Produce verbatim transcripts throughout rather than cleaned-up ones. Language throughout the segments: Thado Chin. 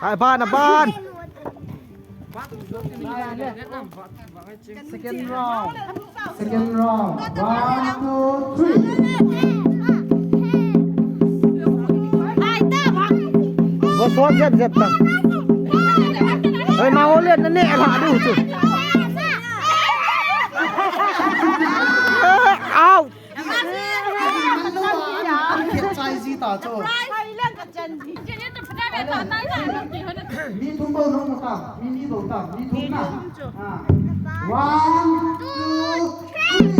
Hai, ban, ban. Second round. Second round. One, two, three. Bo so jep jep ta. Oi, ma ole na ne la du chu. Out. Mi thum bou nung ta, mi ni bou ta, mi thum na. Ah. One, two, three.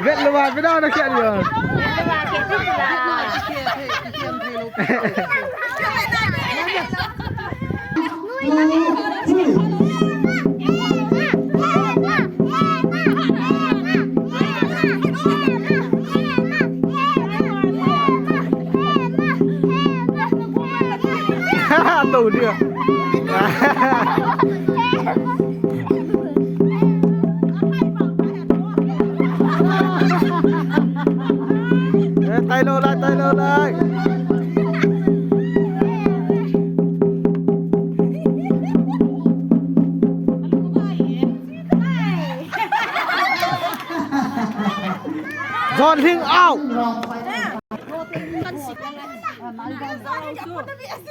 Vet lou va, vet lou va, vet lou va. Tou dia. Eh, tailou lai, tailou lai. John Hing out.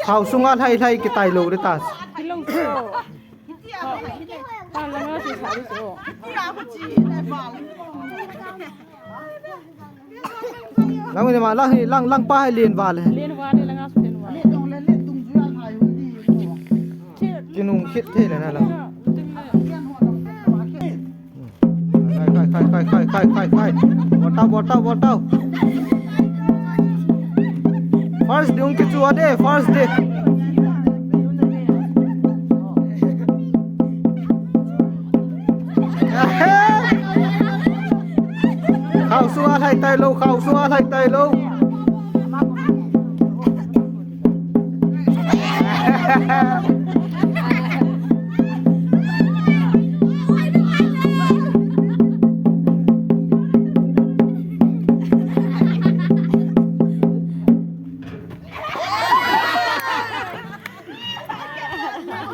Khao sunga lhai lhai kitailou ding ta. Lang ni ma, lang hi, lang, lang pa hai lien val hai. Lien val hai, lang a su lien val. Kinung khit thei le na lang. Khai, khai, khai, khai. Bol tau, bol tau, bol tau. First ding kichu ade, first ding. Khao sunga lhai tailou, khao sunga lhai tailou.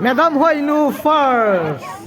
Madam Hoinu first.